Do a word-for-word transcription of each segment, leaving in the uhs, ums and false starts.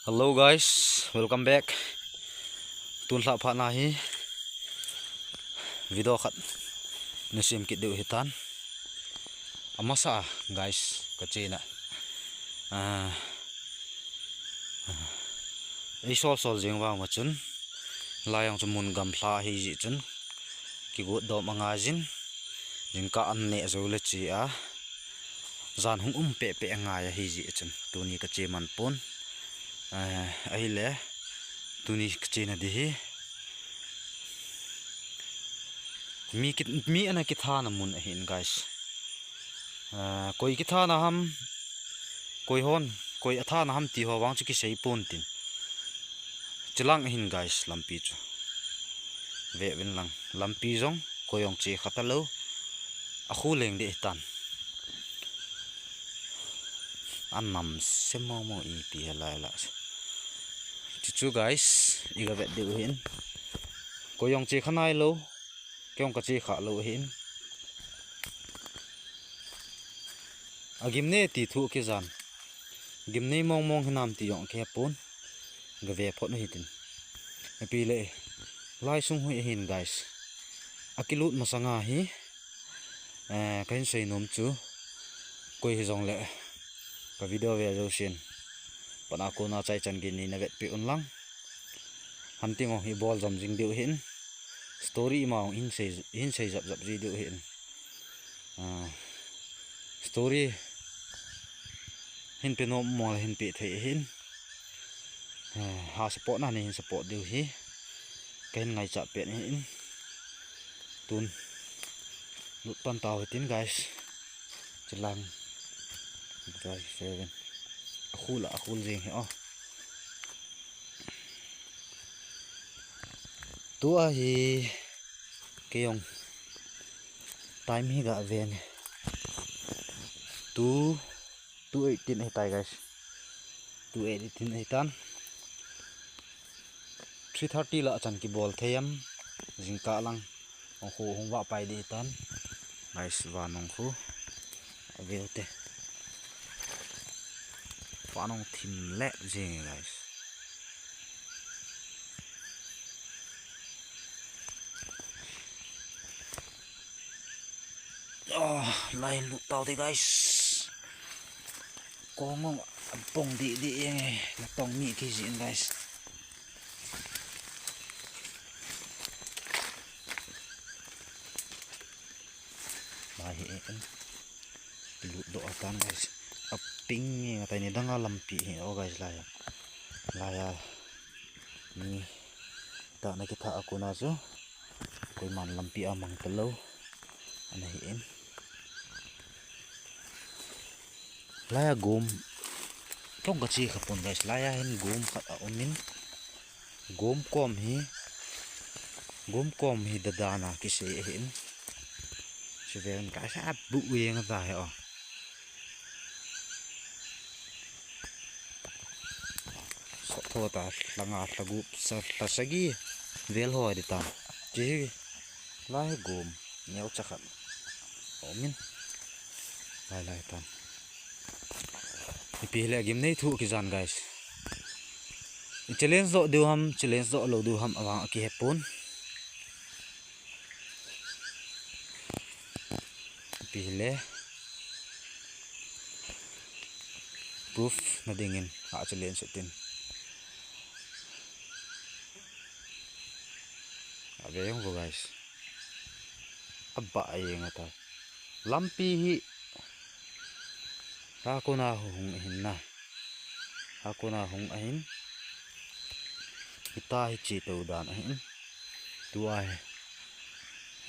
Hello guys, welcome back. Tun lha phat na hi video khat na sem kit deu hitan. Amasa guys, ka chena. Ah, ah, ei sol sol jing vang ma chun. Lai ang chu mun gamla hi ji chun. Kigot dom anga jin. Jingkah an ne zo le chi a. Jan hung um peh peh ngai ahi ji chun. Tuni ka che man pon. Eh, ahile. Tuni ka chena di hi. Mi kit, mi ana kithana mun ahin, guys. Eh, koi kithana ham, koi hon, koi athana ham ti ho vang chu kisei pon tin. Chilang ahin, guys, lampi chu. Ve vin lang. Lampi jong, koi jong che kha talou. A khu leng de tan. Anam se mo mo ipi he lai la. Chu chu guys, i ga vet deu hin. Koi jong che kha nai lou. Kei jong ka che kha lou hin. A gimnei ti thu kijan. Gimnei mong mong hinam ti jong ke pon. Ga ve phot u hitin. Ipi le. Lai sung hui hin, guys. A kilut masanga hi. Eh, ka hin sei nom chu. Koi hi jong le. Ka video ve jo sin. Pana kona chai chan gin ni na vet pi un lang. Hunting ong hi bol jom jing deu hin. Story ma ong hin sei, hin sei jap jap ji deu hin. Ah, story hin pe nom mo la hin pe thei hin. Eh, ha support na ni hin support deu hi. Ka hin ngaichat pen hin. Tun. Lut pan tau hitin, guys. Chilang. Guys, seven. A khul a, a khul jing hi, oh. Tua hi kei jong time hi ga ve nge. Two, two eighteen ahi tai, guys. Two eighteen ahi tan. Three thirty la chan kibol thei am. Jingkah lang. Ong khu hung va pai di tan. Guys, va nong khu. A veu te. Va nong thim le jing, guys. Oh, lai lut tau te, guys. Kong ong a pong di di eng e. Na tong mi ki jin, guys. Lai hi en. Lut do atan, guys. A ping nge ngatai ni danga lampi hi, oh, guys, lai a. Lai a. Ni. Ta na kitha a kona chu. Koiman lampi a mang talou. Ana hi en. Lai a gom. Tong ka chi kha pon, guys. Lai a hin gom khat a um in. Gom kom hi. Gom kom hi dadana kisei ahin. Siven ka sa bu wi nga ta he o. So tho ta langa lagup sa la sagi. Vel hoi di ta. Chi hi. Lai gom. Neo chakhat. Omin. Lai lai tan. Ipi le gimnei thu kijan, guys. I challenge doh diu ham, challenge doh lou diu ham, awang a kihe pon. Ipi le proof na dingin a challenge tin. A ve jong vo, guys. A ba a jeng a ta. Lampi hi. Ta kona hung ahin na. Ta kona hung ahin. Hita hi chi to dan ahin. Tua hi.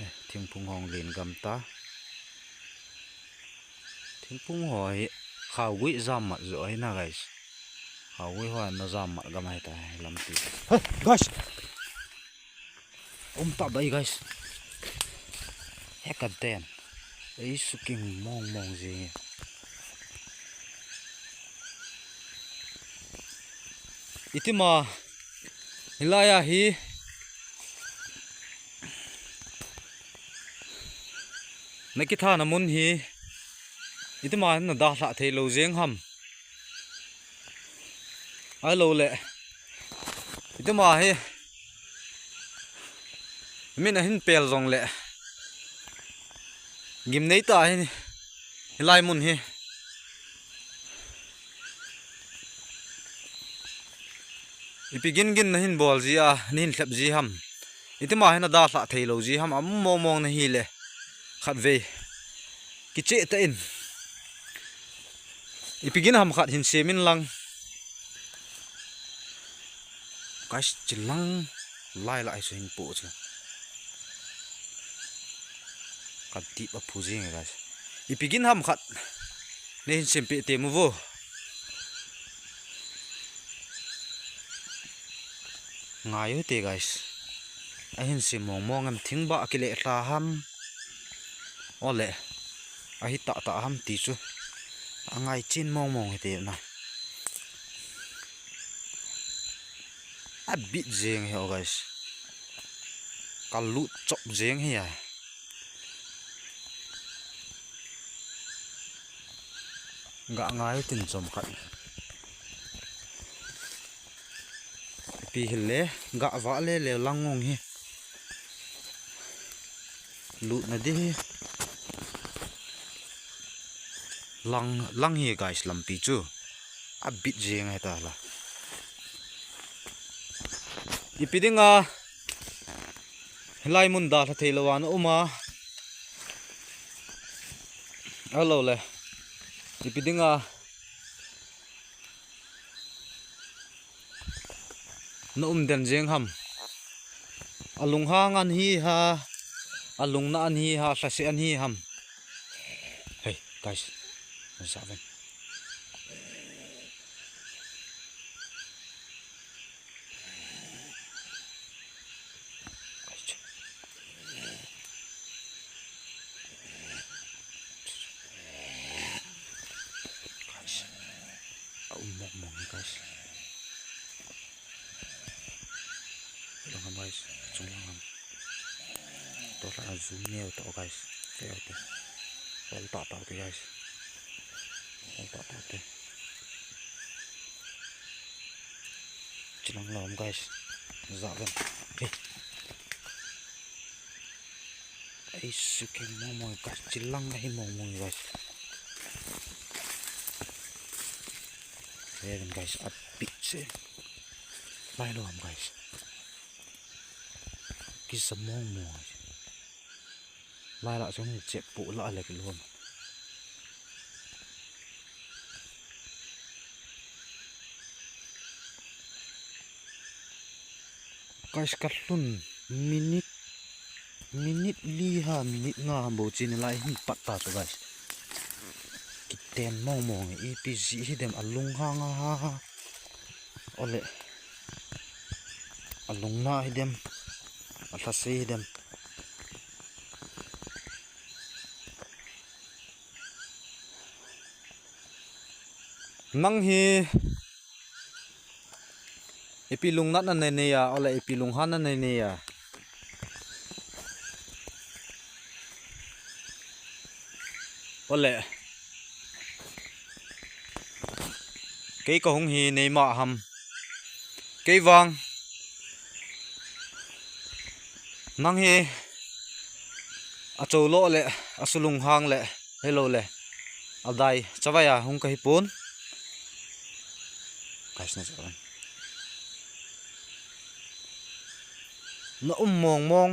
Eh, thingphung hong len gam ta. Thingphung ho hi. Khao gui jam mat jo ahi na, guys. Khao gui ho na jam mat gam ahi ta lampi. Hey, guys. Um ta bai, guys. He ka den. Ei suking mong mong ji. Itima hilai a hi. Na kithana mun hi. Itima na da hla thei lo jeng ham. Ahilou le, itima hi min ahin pel jong le, gimnei ta hi, hilai mun hi. Ipi gingin nahin bol ji a, nahin lhep ji ham. Itima hi nadalhah thei lou ji ham, aum mong mong nahi le. Khatvei. Kicheh tah in. Ipi gin ham khat hin semin lang. Guys, chilang lai lai so hin po chu. Ka tip a phu jing, guys. Ipi gin ham khat. Nei hin sem pe te mu vo. Ngai u te, guys. Ahin sem mong mong em, thing ba kile tha ham. Ole. Ahi tah tah ham ti chu. Angai chin mong mong hi te na. Abit jeng hi o, guys. Ka lut chop jeng hi a. Ga ngai tin chom khat. Ipi hile, ga va le le lang ngong hi. Lut na di hi. Lang, lang hi, guys, lampi chu. Abit jeng hi ta la. Ipi dinga. Hilai mun dalha thei lou a na um a. Ahilou le. Ipi dinga. Na um den jeng ham. Alunghang an hi ha. Alungna an hi ha. Lhase an hi ham. Hey, guys. Sa ven. Guys. Aum mong mong hi, guys. Lang ham, guys. Chung lang ham. Tua la zoom neo to, guys. Te te. Hol ta ta te, guys. Hol ta ta te. Chilang lom, guys. Za ven. Hey. Ai, suke mong mong, guys. Chilang ahi mong mong, guys. Hey, guys, a bit se. Lai lom, guys. Kisa mong mong. Lai la chun chep pu la le kilom. Guys, ka lhun minute, minute li ha, minute nga ham bou chin lai hin pat ta to, guys. Kiten mong mong, ipi ji hi dem, alunghang a ha ha. Ole. Alungna hi dem. Alhase hi dem. Nang hi ipi lungnatna nei nei a, ole ipi lunghanna nei nei a. Ole. Kei ka hung hi nei ma ham. Kei vang. Nang hi. A cho lo le, a sulung hang le, hello le. A dai, chavai a hung ka hi pon. Guys, na chavai. Na um mong mong.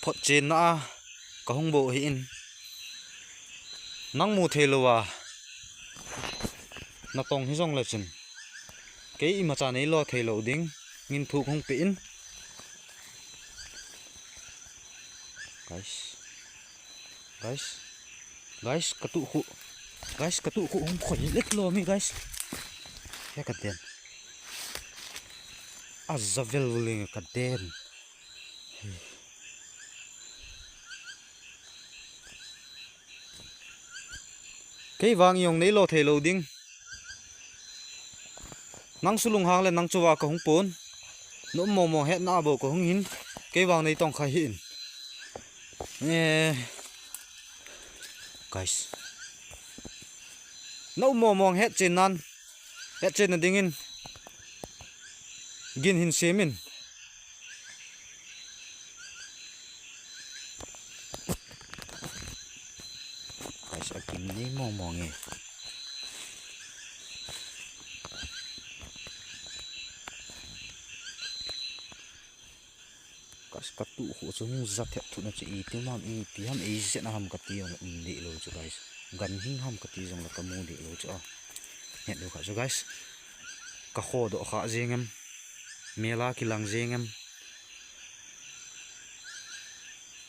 Phot chen na a, ka hung bo hi in. Nang mu thei lo a. Na tong hi jong le chun. Kei imacha nei lo thei lo ding. Ngin thuk hung pe in. Guys. Guys. Guys, ka tu khu. Guys, ka tu khu hung khoi let lo mi, guys. He ka den. A javel vuling ka den. Kei vang jong nei lo thei lo ding. Nang sulung hang le nang chuva ka hung pon. Na um mong mong hetna a bo ka hung hin. Kei vang nei tong kha hi in. Eh. Guys. Na um mong mong het chen nan. Hetchenna dingin gin hin semin. Guys, agin nei mong mong e. Guys, katuh khu chu hung ja thet thut na chu iti ham, ipi ham, eijat na ham kati jong le um deh lou chu guys. Ganhing ham kati jong le kamu deh lou chu a. Het lou kha chu guys. Kakhodoh kha jeng em. Mel a kilang jeng em.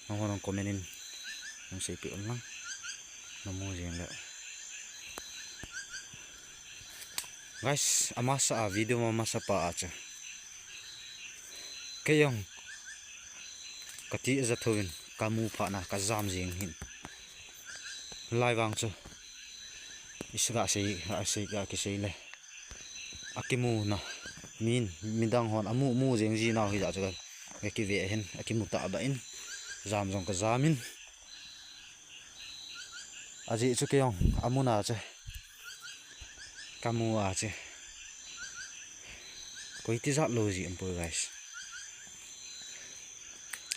Nangho nang comment in nang seipeh un lang. Namu jeng le. Guys, amasa a video ma masa pa a chu. Kei jong kati ja thouvin kamu phat na kajam jeng hin. Lai vang chu. Isi ga sei, ga sei, ga kisei le. Akimuna. Min, midang hon amu, mu jeng ji nau hijeh chun. Ka kive hin, akimu ta ba in. Jam jong kajam in. Ajeh chu kei jong, amu na chu. Kamu a chu. Koi tijat lou ji ampoi guys.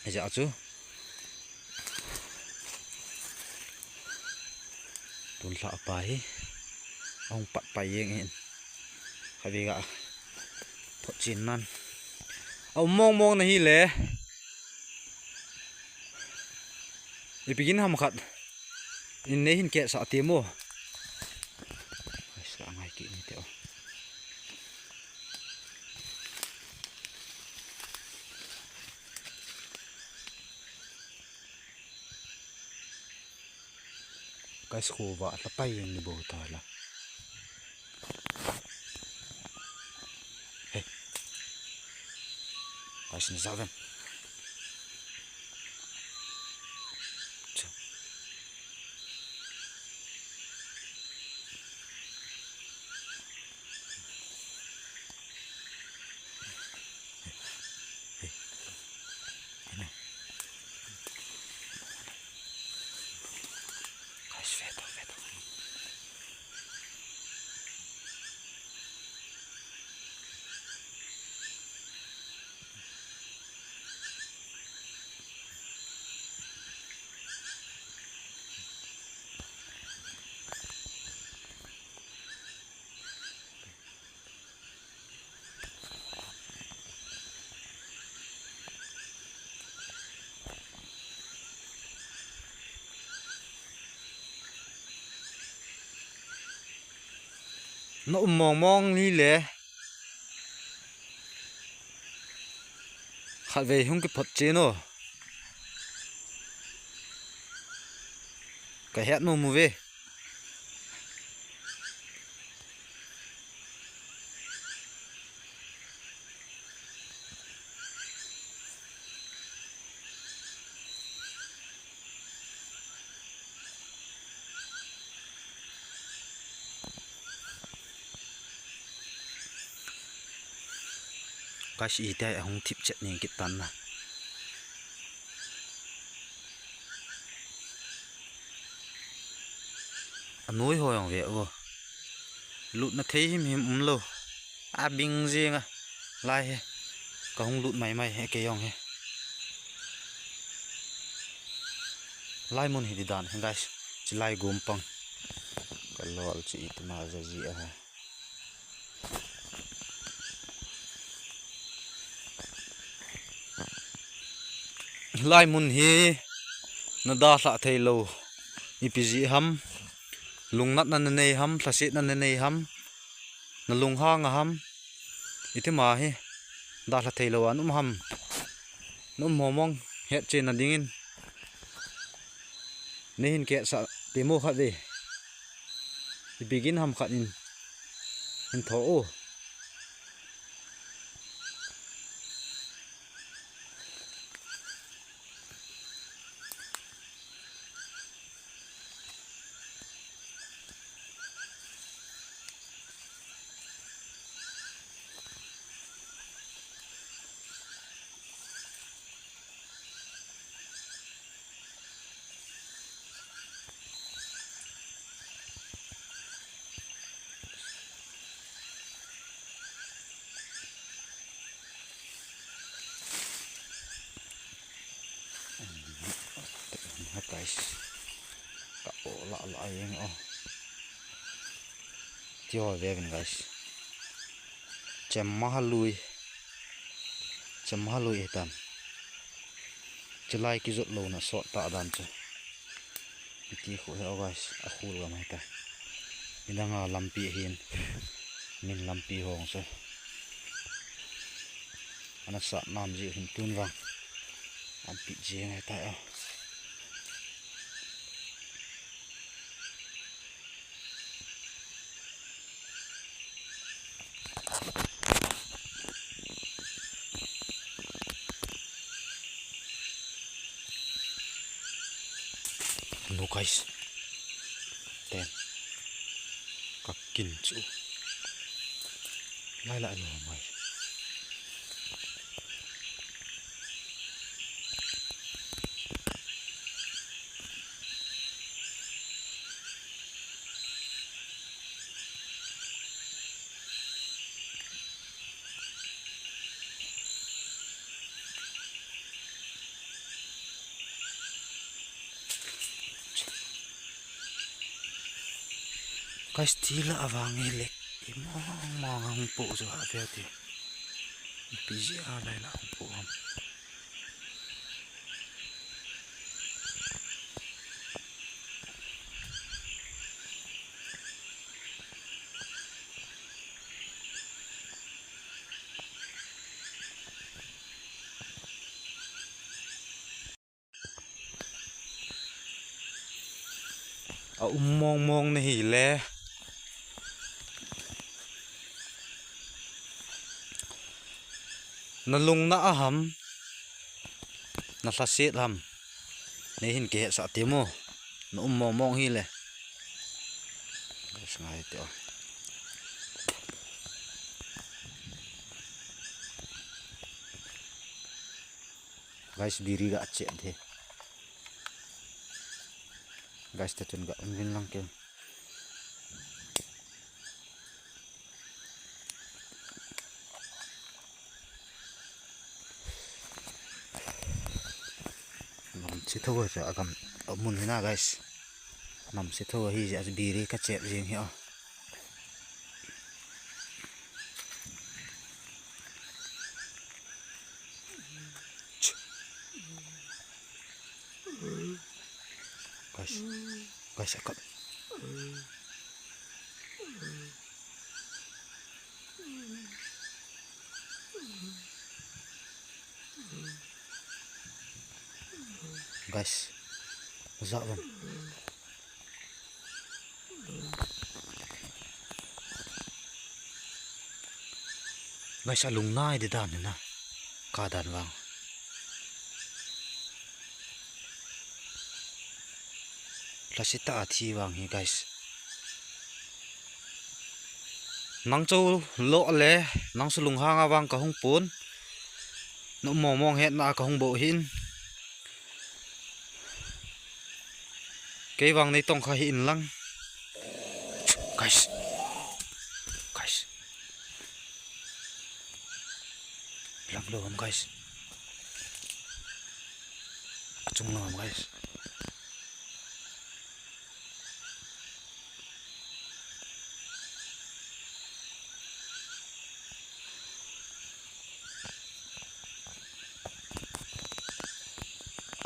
Ajeh chu. Tun lha pa hi. Ahung pat pai jeng in. Khatvei ga. Photchen nan. Aum mong mong na hile. Ipi gin ham khat. In nei hin ketsah temo. Ai, sa ngai kit ni te o. Guys, khovah lha pai jeng ni bou ta la. Hey. Guys, na ja uvem. Cha. Hey. Hey, na. Guys, ve tau, ve tau. Na um mong mong ni le. Khatvei hung kiphotchen o. Ka het nom uve. Guys, iti a hung thip chet ning kit tan na. Anoi ho jong ve o. Lutna thei him him umlou. Abing jeng a. Lai hi. Ka hung lut mai mai hi kei jong hi. Lai mun hi di dan hi guys. Chi lai gum pang. Ka lol chi itma ja ji a ha. Lai mun hi na dalha thei lou. Ipi ji ham. Lungnatna na nei ham, lhasetna na nei ham. Na lunghang a ham. Iti ma hi. Dalha thei lou a na um ham. Na um mong mong hetchenna dingin. Nei hin ketsah temo khatvei. Ipi gin ham khat in. Hin tho o. Ka o la la jeng o. Ti ho ve vin guys. Chem ma ha lui. Chem ma ha lui hitan. Chilai kijot louna sot ta dan chu. Iti khu he o guys. A khul gam hitai. Midang a lampi hin. Min lampi hong chu. Ana sa nam ji hin tun vang. An pi jeng hitai o. No guys. Ten. Ka kin chu. Lai la no mai. Guys, ti la avang e lek. I mong mong hung po jo a ve ti. Ipi ji a lai la hung po ham. A um mong mong na hi le. Na lung na a ham. Na lhaset ham. Nei hin kihetsah ti mo. Na um mong mong hi le. Guys, ngai ti o. Guys, biri ga chet the. Guys, ta chun ga um vin lang ke. Nam si tho a cha agam amun hina guys. Nam si tho hi ja biri ka chep jing hi a. Guys, guys, akap. Guys, ja vang. Guys, alung nai di dan na. Ka dan vang. Lasi ta a thi vang hi, guys. Nang chu lo le, nang chu lunghang a vang ka hung pun. Na mong mong het na ka hung bo hin. Kei vang nei tong kha hi in lang. Guys. Guys. Lang lo am, guys. Achung lo am, guys.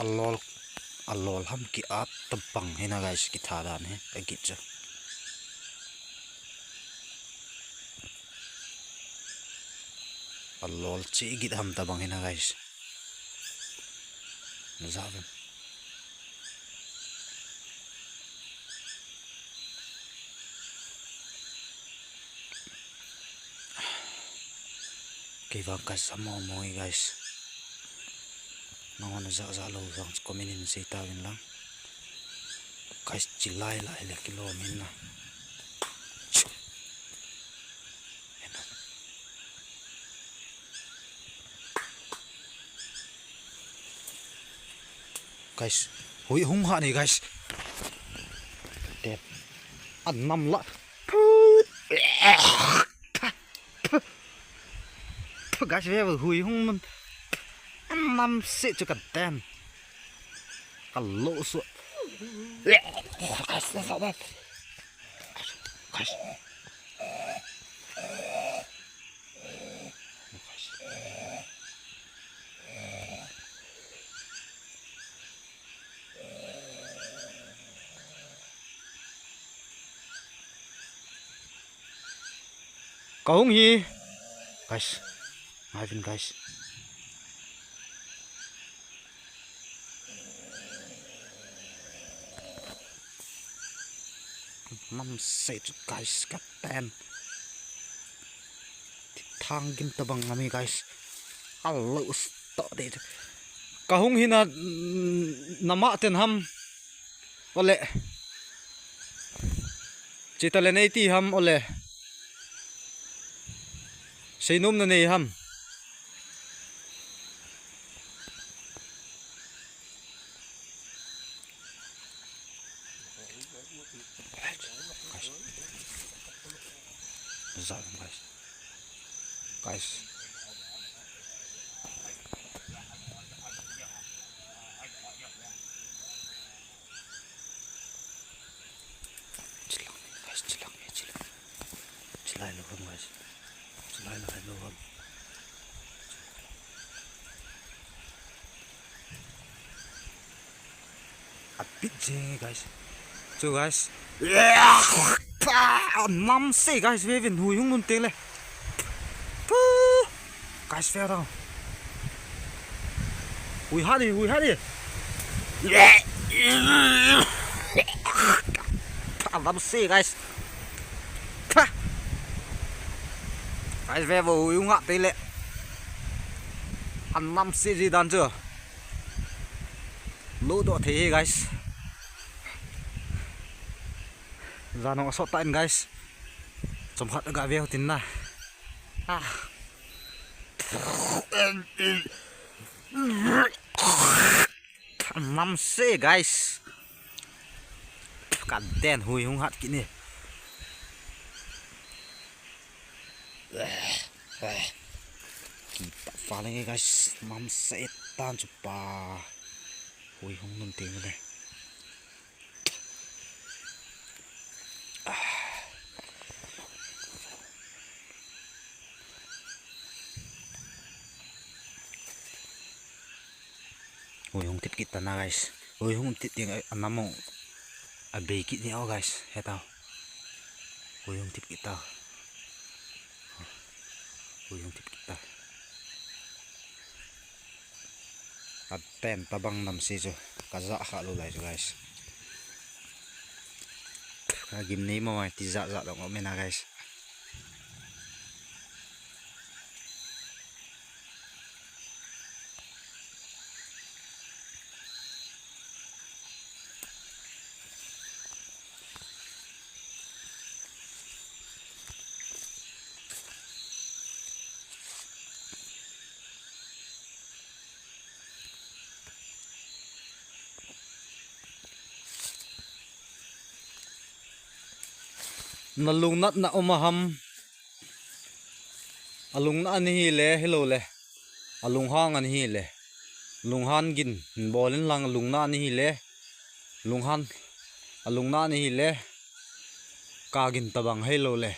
Alol, alol ham ki at tabang hina guys, ki tha dan hi, a git chu. Alol chi git ham tabang hina guys. Na ja vin. Kei vang ka sa mo mo hi, guys. Nangho na ja ja lo vang comment in sei ta vin lang. Guys, chilai lai le kilom in na. Guys, hui hung ha ni, guys. Te. An nam la. Guys, ve hui hung man. An nam se chu ka ten. Ka lo su. Guys, guys, guys. Kahung hi. Guys. Ngaivin, guys. Namse chu, guys, ka ten. Thang gin tabang ngami, guys. Alo sto de. Kahung hina, nama ten ham. Ole. Chita le nei ti ham, ole. Seinom nanei ham. Guys. Guys. Chilang, guys, chilang, chilang. Chilai lou ham, guys. Chilai lou ham. A bit jeng, guys. Chu, guys. Namse, guys, vevin hui hung nun teng le. Guys, ve tau. Hui hat di, hui hat di. Namse, guys. Guys, ve vo, hui hung hat teng le. Anamse ji dan chu. Lo do thei hi, guys. Janong asot ta in, guys. Chomkhat ga ve tin na. Ah. Namse, guys. Ka den hui hung hat kit ni. Kipa pa lenge, guys. Namse tan chu pa. Hui hung nun teng le. Hui hung tip kit ta na, guys. Hui hung tip ding a, anamo. Abei kit ni o, guys. He tau. Hui hung tip kit ta. Hui hung tip kit ta. Ka ten tabang namse chu. Ka ja kha lou lai chu, guys. Ka gim nei mo mai ti ja ja dong o me na, guys. Na lungnatna um a ham? A lungna ani hi le, hilou le. A lunghang ani hi le. Lunghan gin, bol in lang a lungna ani hi le. Lunghan, a lungna ani hi le. Ka gin tabang hilou le.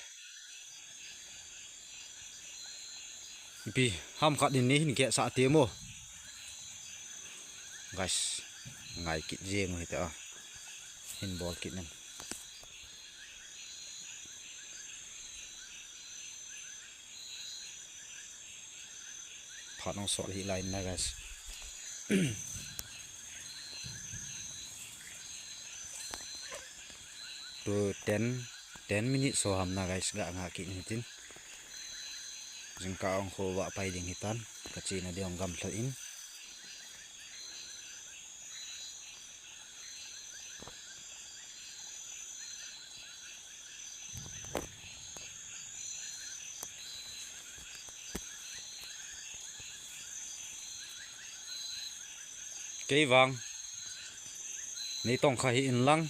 Ipi ham khat in nei hin kisa ti mo. Guys, ngai kit jeng u hita. Hin bol kit nen. Phat nong sol hi lai na, guys. Tu ten, ten minutes so ham na, guys, ga nga kit ni tin. Jingkah ong kho va pai ding hitan, ka chena ding ong gamlha in. Kei vang. Nei tong kha hi in lang.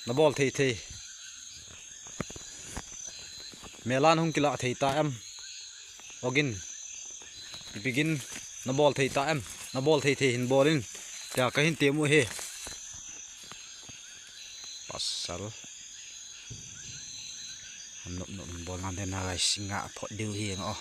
Na bol thei thei. Melan hung kila thei ta em. Ogin. Ipi gin na bol thei ta em. Na bol thei thei hin bol in. Tia ka hin ti mu hi. Chal. Nop nop bol ngan den na lai singa phot diu hi ang o.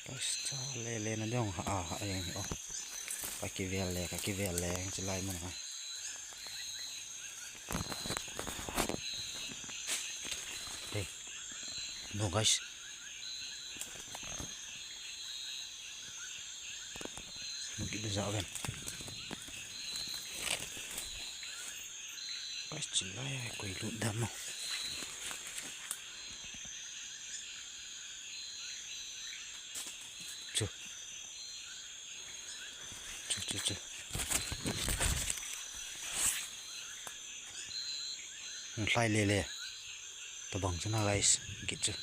Guys, cha le le na dong ha, ha, ha, yang, oh. Ka kivel le, ka kivel le, yang chilai mun ha. Hey. No, guys. Mungkin dia jauh kan. Guys, chilai, koi lut dam mo. Chu. Chu, chu, chu. Hung hlai le le. Tabang chu na, guys. Git chu.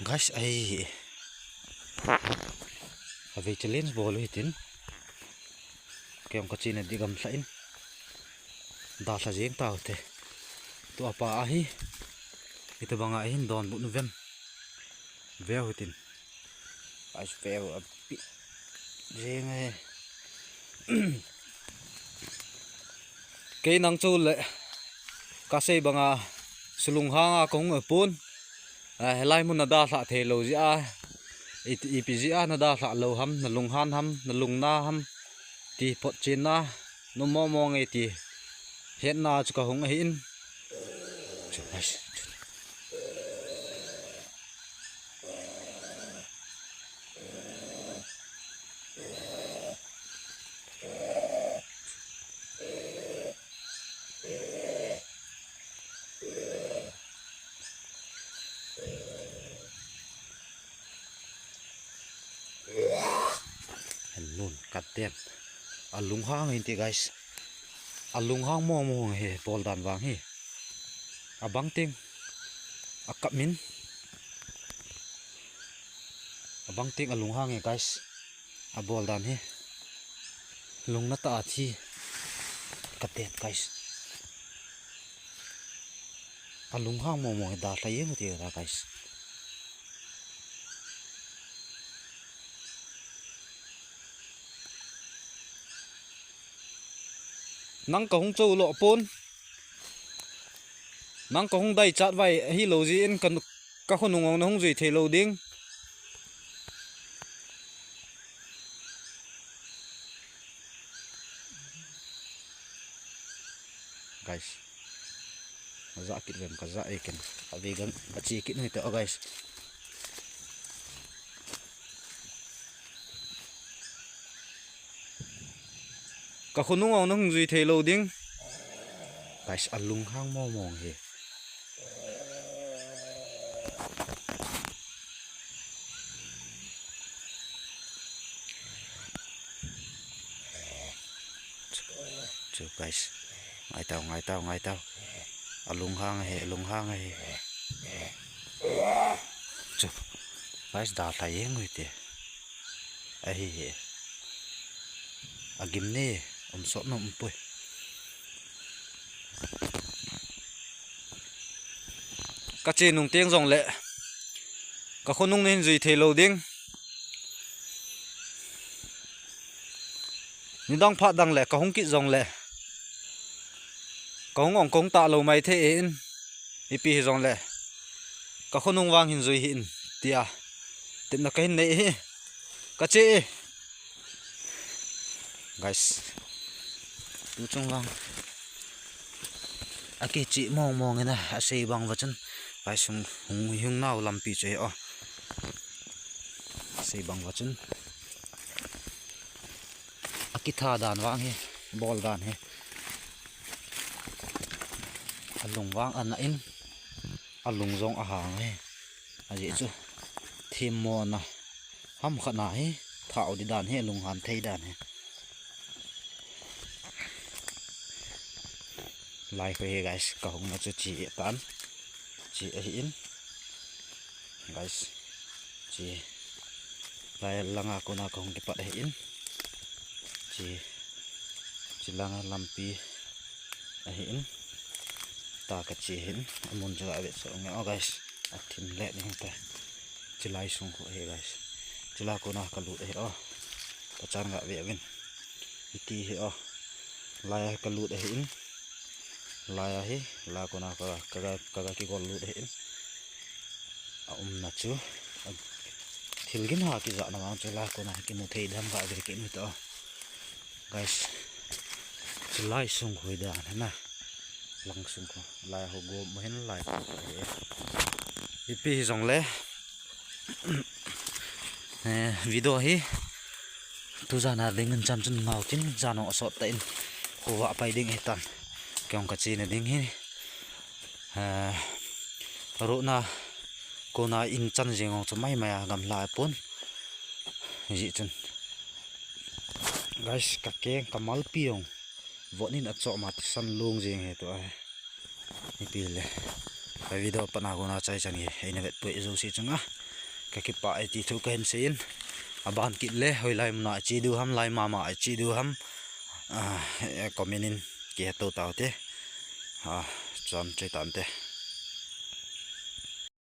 Guys, ai. Ave challenge bol u hitin. Kei jong ka chena di gamlha in. Dalha jeng tau te. Tua pa ahi. Ita banga ahin donbut nu vem. Veu hitin. Guys, veu api. Jeng e. Kei nang chu le. Ka sei banga sulunghang a kong pun. A, helai mun na dalha thei lou jeh a. I, ipi jeh a na dalha lou ham, na lunghan ham, na lungna ham. Ti photchenna, nom mong mong e ti. Hetna chu ka hung ahi in. Chu, guys, chu. Hello, katen. Alunghang inte, guys. Alunghang mong mong hi, bol dan vang hi. Abang teng. Akap min. Abang teng alunghang e, guys. Abol dan hi. Lungna ta athi. Katen, guys. Alunghang mong mong hi dalha jeng u ti ta, guys. Nang ka hung cho lo pon. Nang ka hung dai chat vai hi lo jeh in ka, ka khonung ong na hung jui thei lo ding. Guys. Ka ja kit vem ka ja e ken. Ka ve gang ka che kit noi te o, guys. Ka khonung ong na hung jui thei lo ding. Guys, alunghang mong mong hi. Chu, guys. Ngai tau, ngai tau, ngai tau. Alunghang ahi, alunghang ahi. Chu. Guys, dalha jeng u hite. Ahi hi. Agim ne, um sot nom um poi. Ka che nung teng jong le. Ka khonung na hin jui thei lo ding. Nidang phat dang le, ka hung kit jong le. Ka hung ong kong ta lo mai thei e in. Ipi hi jong le. Ka khonung vang hin jui hi in. Tia. Tepna ka hin nei hi. Ka che e. Guys. Tu chung vang. Aki chi mong mong ina. Asei bang va chun. Guys, hung, hung, hung nau lampi chu hi o. Sei bang va chun. Akitha dan vang hi, bol dan hi. Alung vang ana in, alung jong ahang hi. Ajeh chu, thim mo na. Ham khat na hi, thao di dan hi, lunghan thei dan hi. Lai khu hi guys, kahung na chu chi tan. Chi ahi in. Guys, chi. Lai langa kona kahung kipat ahi in. Chi. Chi langa lampi ahi in. Ta ka chi hin. Amun chu ga ve so nge o guys. Athim le ding ta. Chi lai sung khu ahi guys. Chi la kona ka lut ahi o. Ka chan ga ve vin. Iti hi o. Lai ka lut ahi in. Lai ahi. La kona ka, ka, ka, ka ga ki gol lut ahi in. A um na chu. A, thil gin ha ki za na mang chu la kona ki mu thei dam ga ve ki mu to. Guys. Chi lai sung khu da na. Lang sung khu. Lai ho go mo hin lai khu ahi. Ipi hi jong le. Eh, video hi. Tu jan a ding in chan chun ngau tin jan o sot ta in. Khu va pai ding hi tan. Kyong ka chi na ding hi. Eh, ro na kona in chan jing ong chu mai mai a gamla pon. Ji chun. Guys, ka keng ka mal pi ong. Vo nin a cho ma ti san lung jing he tu a. Ipi le. Ka video pa na kona chai chan hi. Ei na vet pui zo si chunga. Ka kipa e ti thu ka hin sei in. A ban kit le, hoi lai muna chi du ham, lai mama chi du ham. Ah, eh, comment in ki he to tau te. Ah, chan chai tan te.